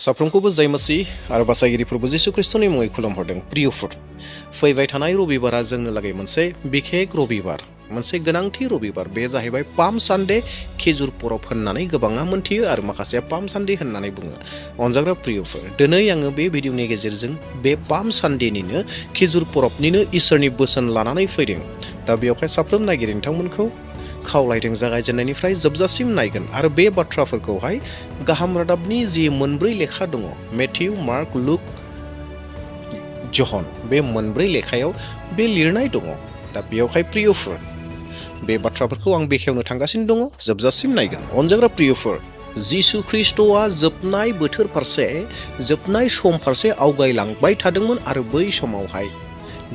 साफ्रोमखौबो जय मसीह आरो बासायगिरि प्रभु जिसु ख्रिस्टनि मुङै खुलुमहरदों। प्रियफोर, फैबाय थानाय रबिबारा जोंनो लागै मोनसे बिखेक रबिबार, मोनसे गोनांथि रबिबार। बे जाहैबाय पाम सानडे, खेजुर परोब होननानै गोबाङा मोनथियो आरो माखासेया पाम सानडे होननानै बुङो। अनजाग्रा प्रियफोर, दिनै आङो बे भिडिअनि गेजेरजों बे पाम सानडेनिनो खेजुर परोबनिनो इसोरनि बोसोन लानानै फैदों। दा बेवहाय साफ्रोम नायगिरि नोंथांमोनखौ खावलायदों जागायजेननायनिफ्राय जोबजासिम नायगोन आरो बे बाथ्राफोरखौहाय गाहाम रादाबनि जि मोनब्रै लेखा दङ, मेथ्यु, मार्क, लुक, जहन, बे मोनब्रै लेखायाव बे लिरनाय दङ। दा बेवहाय प्रियफोर, बे बाथ्राफोरखौ आं बेखेवनो थांगासिनो दङ, जोबजासिम नायगोन। अनजाग्रा प्रियफोर, जिसु ख्रिस्ट'आ जोबनाय बोथोर फारसे, जोबनाय सम फारसे आवगायलांबाय थादोंमोन आरो बै समावहाय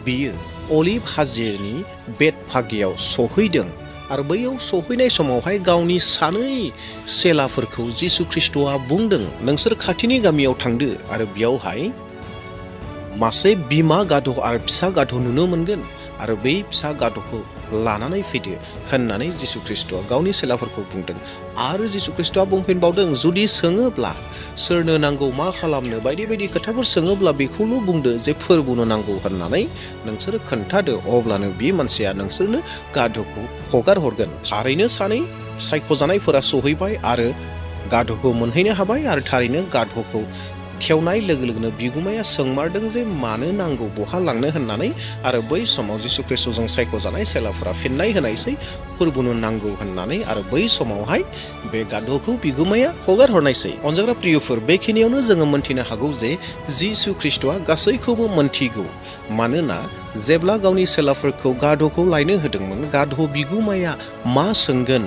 बियो अलिभ हाजोनि बेतफागेयाव सहैदों आरो बैयाव सहैनाय समावहाय गावनि सानै सेलाफोरखौ जिसु ख्रिस्ट'आ बुंदों, नोंसोर खाथिनि गामियाव थांदो आरो बेयावहाय मासे बिमा गाध' आरो फिसा गाध' नुनो मोनगोन आरो बै फिसा गाध'खौ लानानै फैदो होननानै जिसु ख्रिस्ट'आ गावनि सेलाफोरखौ बुंदों। आरो जिसु ख्रिस्ट'आ बुंफिनबावदों, जुदि सोङोब्ला सोरनो नांगौ, मा खालामनो, बायदि बायदि खोथाफोर सोङोब्ला बेखौल' बुंदो जे फोरबुनो नांगौ होननानै नोंसोरो खोन्थादो, अब्लानो बे मानसिया नोंसोरनो गाध'खौ हगार हरगोन। थारैनो सानै सायख'जानायफोरा सहैबाय आरो गाध'खौ मोनहैनो हाबाय आरो थारैनो गाध'खौ खेवनाय लोगो लोगोनो बिगुमाया सोंमारदों जे मानो नांगौ, बहा लांनो होननानै, आरो बै समाव जिसु ख्रिस्ट'जों सायख'जानाय सेलाफोरा फिननाय होनायसै, फोरबुनो नांगौ होननानै, आरो बै समावहाय बे गाध'खौ बिगुमाया हगार हरनायसै। अनजाग्रा प्रियफोर, बेखिनियावनो जोङो मोनथिनो हागौ जे जिसु ख्रिस्ट'आ गासैखौबो मोनथिगौ। मानोना जेब्ला गावनि सेलाफोरखौ गाध'खौ लायनो होदोंमोन, गाध' बिगुमाया मा सोंगोन,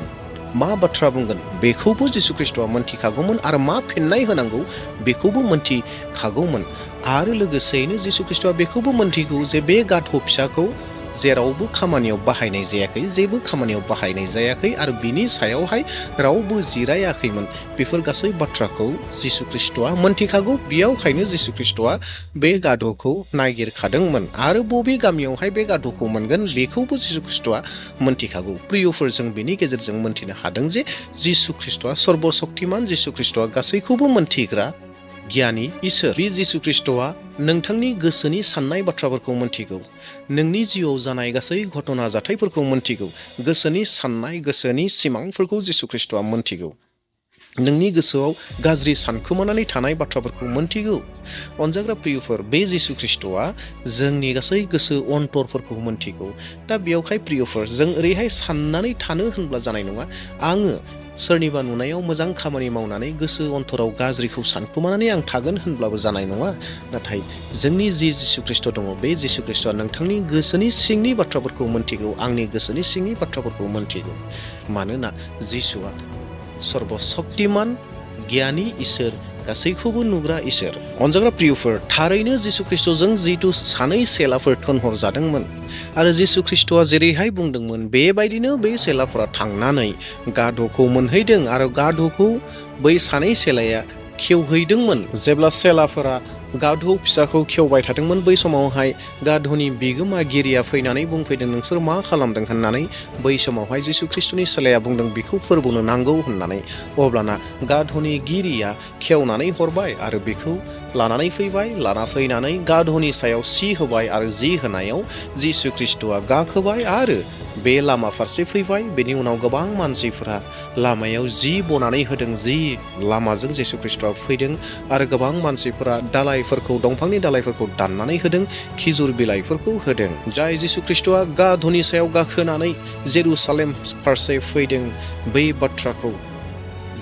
मा बाथ्रा बुंगोन, बेखौबो जिसु ख्रिस्ट'आ मोनथिखागौमोन आरो मा फिननाय होनांगौ बेखौबो मोनथिखागौमोन। आरो लोगोसेयैनो जिसु ख्रिस्ट'आ बेखौबो मोनथिगौ जे बे गाध' फिसाखौ जेरावबो खामानियाव बाहायनाय जायाखै, जेबो खामानियाव बाहायनाय जायाखै आरो बिनि सायावहाय रावबो जिरायाखैमोन। बेफोर गासै बाथ्राखौ जिसु ख्रिस्ट'आ मोनथिखागौ। बेयावखायनो जिसु ख्रिस्ट'आ बे गाध'खौ नागिरखादोंमोन आरो बबे गामियावहाय बे गाध'खौ मोनगोन बेखौबो जिसु ख्रिस्ट'आ मोनथिखागौ। प्रियफोर, जों बेनि गेजेरजों मोनथिनो हादों जे जिसु ख्रिस्ट'आ सर्बशक्तिमान, जिसु ख्रिस्ट'आ गासैखौबो मोनथिग्रा गियानि इसोर। बे जिसु ख्रिस्ट'आ नोंथांनि गोसोनि साननाय बाथ्राफोरखौ मोनथिगौ, नोंनि जिउआव जानाय गासै घटना जाथायफोरखौ मोनथिगौ, गोसोनि साननाय, गोसोनि सिमांफोरखौ जिसु ख्रिस्ट'आ मोनथिगौ, नोंनि गोसोआव गाज्रि सानखोमानानै थानाय बाथ्राफोरखौ मोनथिगौ। अनजाग्रा प्रियफोर, बे जिसु ख्रिस्ट'आ जोंनि गासै गोसो अन्तरफोरखौ मोनथिगौ। दा बेयावहाय प्रियफोर, जों ओरैहाय साननानै थानो होनब्ला जानाय नङा, आङो सोरनिबा नुनायाव मोजां खामानि मावनानै गोसो अन्तराव गाज्रिखौ सानखोमानानै आं थागोन होनब्लाबो जानाय नङा। नाथाय जोंनि जि जिसु ख्रिस्ट' दङ, बे जिसु ख्रिस्ट'आ नोंथांनि गोसोनि सिंनि बाथ्राफोरखौ मोनथिगौ, आंनि गोसोनि सिंनि बाथ्राफोरखौ मोनथिगौ। मानोना जिसुआ सर्बशक्तिमान, गियानि इसोर, गासैखौबो नुग्रा इसोर। अनजाग्रा प्रियफोर, थारैनो जिसु ख्रिस्ट'जों जिथु सानै सेलाफोर थिनहरजादोंमोन आरो जिसु ख्रिस्ट'आ जेरैहाय बुंदोंमोन बेबायदिनो बै सेलाफोरा थांनानै गाध'खौ मोनहैदों आरो गाध'खौ बै सानै सेलाया खेवहैदोंमोन। जेब्ला सेलाफोरा गाध' फिसाखौ खेवबाय थादोंमोन, बै समावहाय गाध'नि बिगोमागिरिया फैनानै बुंफैदों, नोंसोर मा खालामदों होननानै। बै समावहाय जिसु ख्रिस्ट'नि सेलाया बुंदों बेखौ फोरबुनो नांगौ होननानै। अब्लाना गाध'नि गिरिया खेवनानै हरबाय आरो बेखौ लानानै फैबाय। लाना फैनानै गाध'नि सायाव सि होबाय आरो जि होनायाव जिसु ख्रिस्ट'आ गाखोबाय आरो बे लामा फारसे फैबाय। बेनि उनाव गोबां मानसिफोरा लामायाव जि बनानै होदों, जि लामाजों जिसु ख्रिस्ट'आ फैदों आरो गोबां मानसिफोरा दालायफोरखौ, दंफांनि दालायफोरखौ दाननानै होदों, खिजुर बिलाइफोरखौ होदों। जाय जिसु ख्रिस्ट'आ गाध'नि सायाव गाखोनानै जेरुसालेम फारसे फैदों, बै बाथ्राखौ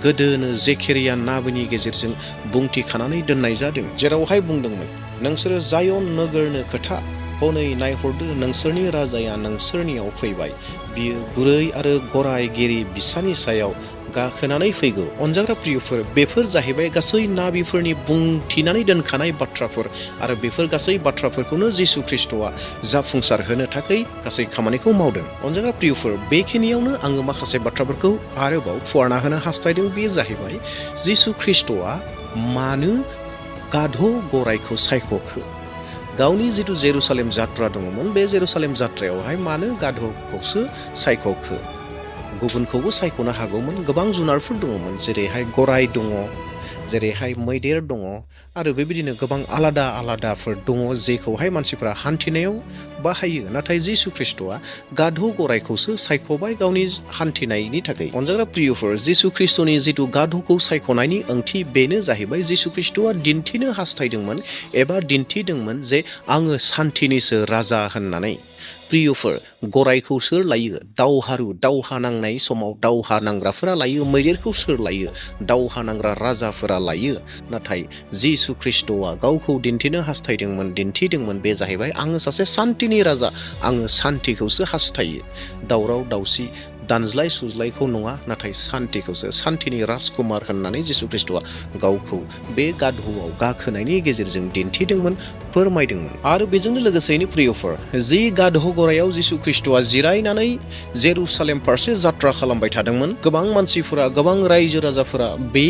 गोदोनो जेकेरिया नाबिनि गेजेरजों बुंथिखानानै दोननाय जादों, जेरावहाय बुंदोंमोन, नोंसोरो जायन नोगोरनो खोथा, हनै नायहरदो, नोंसोरनि राजाया नोंसोरनियाव फैबाय, बियो गुरै आरो गराय गिरि बिसानि सायाव गाखोनानै फैगौ। अनजाग्रा प्रियफोर, बेफोर जाहैबाय गासै नाबिफोरनि बुंथिनानै दोनखानाय बाथ्राफोर आरो बेफोर गासै बाथ्राफोरखौनो जिसु ख्रिस्ट'आ जाफुंसार होनो थाखाय गासै खामानिखौ मावदों। अनजाग्रा प्रियफोर, बेखिनियावनो आङो माखासे बाथ्राफोरखौ आरोबाव फुवारना होनो हास्थायदों। बे जाहैबाय जिसु ख्रिस्ट'आ मानो गाध' गरायखौ सायख'खो। गावनि जिथु जेरुसालेम जात्रा दङमोन, बे जेरुसालेम जात्रायावहाय मानो गाध'खौसो सायख'खो। गुबुनखौबो सायख'नो हागौमोन, गोबां जुनारफोर दङमोन, जेरैहाय गराय दङ, जेरैहाय मैदेर दङ आरो बेबायदिनो गोबां आलादा आलादाफोर दङ जेखौहाय मानसिफ्रा हान्थिनायाव बाहायो। नाथाय जिसु ख्रिस्ट'आ गाध' गराइखौसो सायख'बाय गावनि हान्थिनायनि थाखाय। अनजाग्रा प्रियफोर, जिसु ख्रिस्ट'नि जिथु गाध'खौ सायख'नायनि ओंथि बेनो जाहैबाय जिसु ख्रिस्ट'आ दिन्थिनो हास्थायदोंमोन एबा दिन्थिदोंमोन जे आङो सान्थिनिसो राजा होननानै। प्रियफोर, गराइखौ सोर लायो? दावहा नांनाय समाव दावहा नांग्राफोरा लायो। मैदेरखौ सोर लायो? दावहा नांग्रा राजाफोरा लायो। नाथाय जिसु ख्रिस्ट'आ गावखौ दिन्थिनो हास्थायदोंमोन, दिन्थिदोंमोन, बे जाहैबाय आङो सासे सान्थिनि राजा, आङो सान्थिखौसो हास्थायो। दावराव दावसि दानज्लाय सुज्लायखौ नङा, नाथाय सान्थिखौसो, सान्थिनि राजकुमार होननानै जिसु ख्रिस्ट'आ गावखौ बे गाध'आव गाखोनायनि गेजेरजों दिन्थिदोंमोन, फोरमायदोंमोन। आरो बेजोंनो लोगोसेयैनो प्रियफोर, जि गाध' गरायाव जिसु ख्रिस्ट'आ जिरायनानै जेरुसालेम फारसे जात्रा खालामबाय थादोंमोन, गोबां मानसिफोरा, गोबां रायजो राजाफोरा बे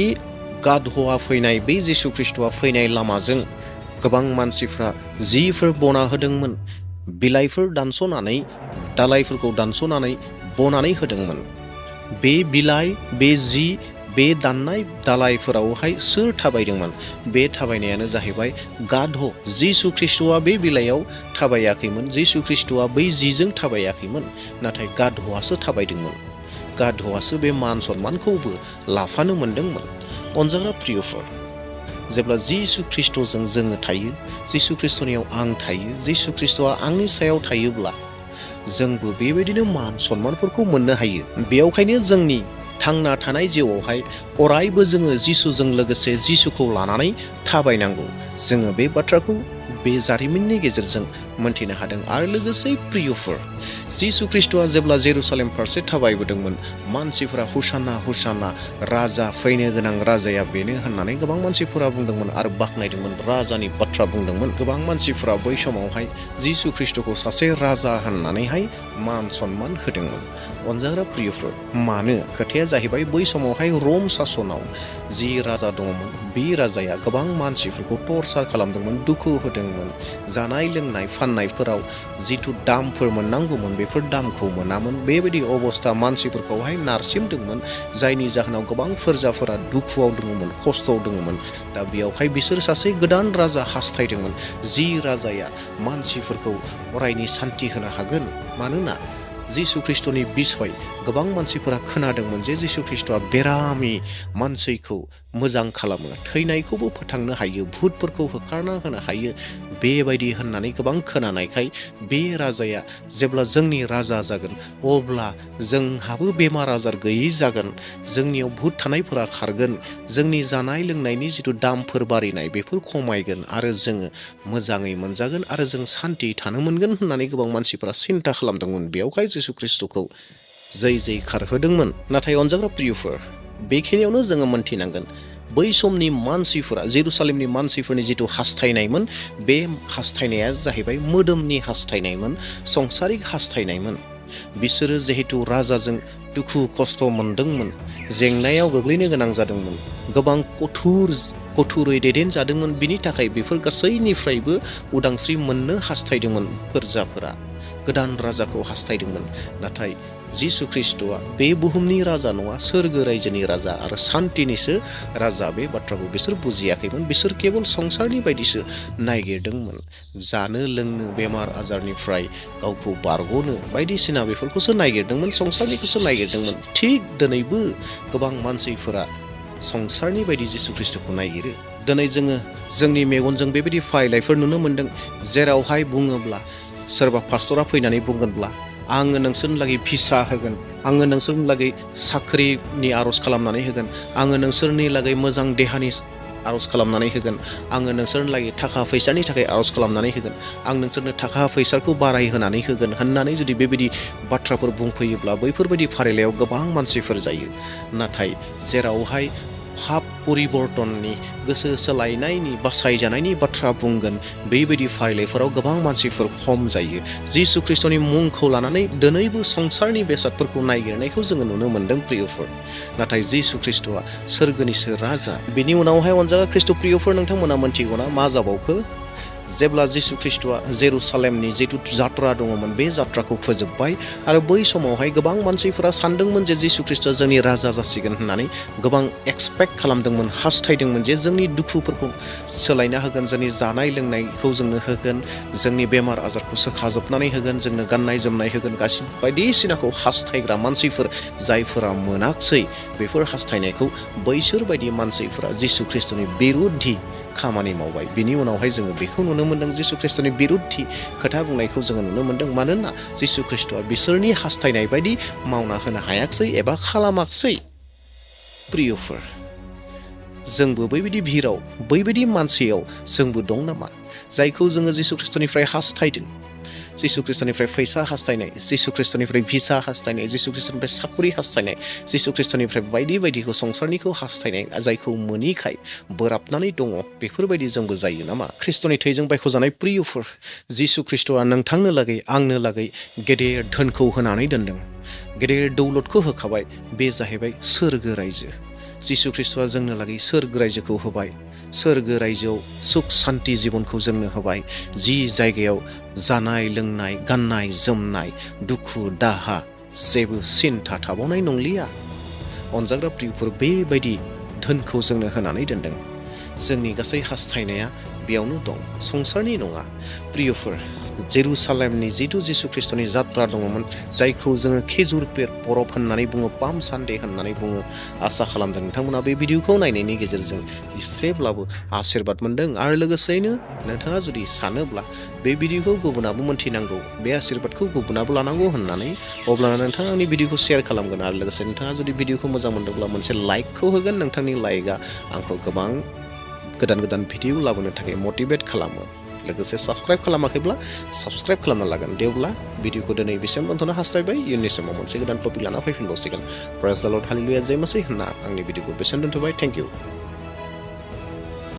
गाध'आ फैनाय, बे जिसु ख्रिस्ट'आ फैनाय लामाजों गोबां मानसिफ्रा जिफोर बना होदोंमोन, बिलाइफोर दानस'नानै, दालाइफोरखौ दानस'नानै बनानै होदोंमोन। बे बिलाइ, बे जि, बे दाननाय दालाइफोरावहाय सोर थाबायदोंमोन? बे थाबायनायानो जाहैबाय गाध'। जिसु ख्रिस्ट'आ बे बिलाइयाव थाबायाखैमोन, जिसु ख्रिस्ट'आ बै जिजों थाबायाखैमोन, नाथाय गाध'आसो थाबायदोंमोन। गाध'आसो बे मान सन्मानखौबो लाफानो मोनदोंमोन। अनजाग्रा प्रियफोर, जेब्ला जिसु ख्रिस्ट'जों जोङो थायो, जिसु ख्रिस्ट'नियाव आं थायो, जिसु ख्रिस्ट'आ आंनि सायाव थायोब्ला जोंबो बेबायदिनो मान सन्मानफोरखौ मोननो हायो। बेयावखायनो जोंनि थांना थानाय जिउआवहाय अरायबो जोङो जिसुजों लोगोसे जिसुखौ लानानै थाबायनांगौ। जोङो बे बाथ्राखौ बे जारिमिननि गेजेरजों मोनथिनो हादों। आरो लोगोसे प्रियफोर, जिसु ख्रिस्ट'आ जेब्ला जेरुसालेम फारसे थाबायबोदोंमोन, मानसिफोरा हुसाना हुसाना, राजा, फैनो गोनां राजाया बेनो होननानै गोबां मानसिफोरा बुंदोंमोन आरो बाख्नायदोंमोन, राजानि बाथ्रा बुंदोंमोन। गोबां मानसिफोरा बै समावहाय जिसु ख्रिस्ट'खौ सासे राजा होननानैहाय मान सन्मान होदोंमोन। अनजाग्रा प्रियफोर, मानो? खोथाया जाहैबाय बै समावहाय रम सासनाव जि राजा दङमोन, बे राजाया गोबां मानसिफोरखौ टर्चार खालामदोंमोन, दुखु होदोंमोन। जानाय लोंनाय फाननायफोराव जिथु दामफोर मोननांगौमोन, बेफोर दामखौ मोनामोन। बेबायदि अबस्था मानसिफोरखौहाय नारसिमदोंमोन, जायनि जाहोनाव गोबां फोरजाफोरा दुखुआव दङमोन, खस्थ'आव दङमोन। दा बेयावहाय बिसोर सासे गोदान राजा हास्थायदोंमोन, जि राजाया मानसिफोरखौ अरायनि सान्थि होनो हागोन। मानोना जिसु ख्रिस्ट'नि बिसय गोबां मानसिफोरा खोनादोंमोन जे जिसु ख्रिस्ट'आ बेरामि मानसिखौ मोजां खालामो, थैनायखौबो फोथांनो हायो, भुतफोरखौ होखारना होनो हायो, बेबायदि होननानै गोबां खोनानायखाय बे राजाया जेब्ला जोंनि राजा जागोन, अब्ला जोंहाबो बेमार आजार गैयै जागोन, जोंनियाव भुत थानायफोरा खारगोन, जोंनि जानाय लोंनायनि जिथु दामफोर बारिनाय बेफोर खमायगोन आरो जोङो मोजाङै मोनजागोन आरो जों सान्थि थानो मोनगोन होननानै गोबां मानसिफोरा सिन्था खालामदोंमोन। बेयावहाय जिसु ख्रिस्ट'खौ जै खारहोदोंमोन। नाथाय अनजाग्रा प्रियफोर, बेखिनियावनो जोङो मोनथिनांगोन, बै समनि मानसिफोरा, जेरुसालेमनि मानसिफोरनि जिथु हास्थायनायमोन, बे हास्थायनाया जाहैबाय मोदोमनि हास्थायनायमोन, संसारिक हास्थायनायमोन। बिसोरो जिहेतु राजाजों दुखु खस्थ' मोनदोंमोन, जेंनायाव गोग्लैनो गोनां जादोंमोन, गोबां कठोरै दैदेनजादोंमोन, बिनि थाखाय बेफोर गासैनिफ्रायबो उदांस्रि मोननो हास्थायदोंमोन। फोरजाफोरा गोदान राजाखौ हास्थायदोंमोन। नाथाय जिसु ख्रिस्ट'आ बे बुहुमनि राजा नङा, सोरगो रायजोनि राजा आरो सान्थिनिसो राजा। बे बाथ्राखौ बिसोर बुजियाखैमोन। बिसोर केवल संसारनि बायदिसो नायगिरदोंमोन, जानो लोंनो, बेमार आजारनिफ्राय गावखौ बारग'नो, बायदिसिना बेफोरखौसो नायगिरदोंमोन, संसारनिखौसो नायगिरदोंमन। थिग दिनैबो गोबां मानसिफोरा संसारनि बायदि जिसु ख्रिस्ट'खौ नायगिरो। दिनै जोङो जोंनि मेगनजों बेबायदि फारिलाइफोर नुनो मोनदों, जेरावहाय बुङोब्ला सोरबा पास्टरा फैनानै बुंगोनब्ला, आङो नोंसोरनि लागै भिसा होगोन, आङो नोंसोरनि लागै साख्रिनि आर'ज खालामनानै होगोन, आङो नोंसोरनि लागै मोजां देहानि आर'ज खालामनानै होगोन, आङो नोंसोरनि लागै थाखा फैसानि थाखाय आर'ज खालामनानै होगोन, आं नोंसोरनो थाखा फैसाखौ बारायहोनानै होगोन होननानै जुदि बेबायदि बाथ्राफोर बुंफैयोब्ला बैफोरबायदि फारिलाइयाव गोबां मानसिफोर जायो। नाथाय जेरावहाय पाप परिबर्तननि, गोसो सोलायनायनि, बासायजानायनि बाथ्रा बुंगोन, बेबायदि फारिलाइफोराव गोबां मानसिफोर खम जायो। जिसु ख्रिस्ट'नि मुंखौ लानानै दिनैबो संसारनि बेसादफोरखौ नायगिरनायखौ जोङो नुनो मोनदों प्रियफोर। नाथाय जिसु ख्रिस्ट'आ सोरगोनिसो राजा। बिनि उनावहाय अनजाग्रा ख्रिस्ट' प्रियफोर, नोंथांमोना मोनथिगौना मा जाबावखो? जेब्ला जिसु ख्रिस्टआ जेरुसालेमनि जिथु जात्रा दङमोन बे जात्राखौ फोजोबबाय आरो बै समावहाय गोबां मानसिफोरा सानदोंमोन जे जिसु ख्रिस्टआ जोंनि राजा जासिगोन होननानै गोबां एक्सपेक्ट खालामदोंमोन, हास्थायदोंमोन जे जोंनि दुखुफोरखौ सोलायना होगोन, जोंनि जानाय लोंनायखौ जोंनो होगोन, जोंनि बेमार आजारखौ सोखाजोबनानै होगोन, जोंनो गाननाय जोमनाय होगोन, गासिबो बायदिसिनाखौ हास्थायग्रा मानसिफोर जायफोरा मोनाखसै बेफोर हास्थायनायखौ बैसोर बायदि मानसिफोरा जिसु ख्रिस्टनि बिरुद्धि खामानि मावबाय। बिनि उनावहाय जोङो बेखौ नुनो मोन्दों जिसु ख्रिस्टनि बिरुद्धि खोथा बुंनायखौ जोङो नुनो मोन्दों, मानोना जिसु ख्रिस्टआ बिसोरनि हास्थायनाय बायदि मावना होनो हायाखसै एबा खालामाखसै। प्रियफोर, जोंबो बैबायदि भिराव, बैबायदि मानसियाव जोंबो दं नामा जायखौ जोङो जिसु ख्रिस्टनिफ्राय हास्थायदों? जिसु ख्रिस्टनिफ्राय फैसा हास्थायनाय, जिसु ख्रिस्टनिफ्राय भिसा हास्थायनाय, जिसु ख्रिस्टनिफ्राय साखरि हास्थायनाय, जिसु ख्रिस्टनिफ्राय बायदि बायदिखौ संसारनिखौ हास्थायनाय, जायखौ मोनिखाय बोराबनानै दङ, बेफोरबायदि जोंबो जायो नामा? ख्रिस्टनि थैजों बायख'जानाय प्रियफोर, जिसु ख्रिस्टआ नोंथांनो लागै आंनो लागै गेदेर धोनखौ होनानै दोनदों, गेदेर दौलतखौ होखाबाय। बे जाहैबाय सोरगो रायजो। जिसु ख्रिस्टआ जोंनो लागै सोरगो रायजोखौ होबाय। सोरगो रायजोआव सुख सान्ति जिबनखौ जोंनो होबाय, जि जायगायाव जानाय लोंनाय, गाननाय जोमनाय, दुखु दाहा जेबो सिन्था थाबावनाय नंलिया। अनजाग्रा प्रियफोर, बेबायदि धोनखौ जोंनो होनानै दोनदों। जोंनि गासै हास्थायनाया बेयावनो दं, संसारनि नङा। प्रियफोर, जेरुसालेमनि जिथु जिसु ख्रिस्टनि जात्रा दङमोन, जायखौ जोङो खेजुर परोब होननानै बुङो, पाम सानडे होननानै बुङो, आसा खालामदों नोंथांमोना बे भिडिअखौ नायनायनि गेजेरजों एसेब्लाबो आशीर्बाद मोनदों। आरो लोगोसेयैनो नोंथाङा जुदि सानोब्ला बे भिडिअखौ गुबुनाबो मोन्थिनांगौ, बे आशीर्बादखौ गुबुनाबो लानांगौ होननानै, अब्ला नोंथाङा आंनि भिडिअखौ शेयार खालामगोन। आरो लोगोसे नोंथाङा जुदि भिडिअखौ मोजां मोनदोंब्ला मोनसे लाइकखौ होगोन। नोंथांनि लाइकआ आंखौ गोबां गोदान गोदान भिडिअ लाबोनो थाखाय मटिभेट खालामो। लोगोसे साबस्क्राइब खालामाखैब्ला साबस्क्राइब खालामना लागोन। दे अब्ला भिडिअखौ दिनै बेसेबां दोनथ'नो हास्थायबाय। इयुननि समाव मोनसे गोदान टपिक लाना फैफिनबावसिगोन। प्रेज द लर्ड, हालेलुया, जय मसीह होनना आंनि भिडिअखौ बेसेबां दोनथ'बाय। Thank you.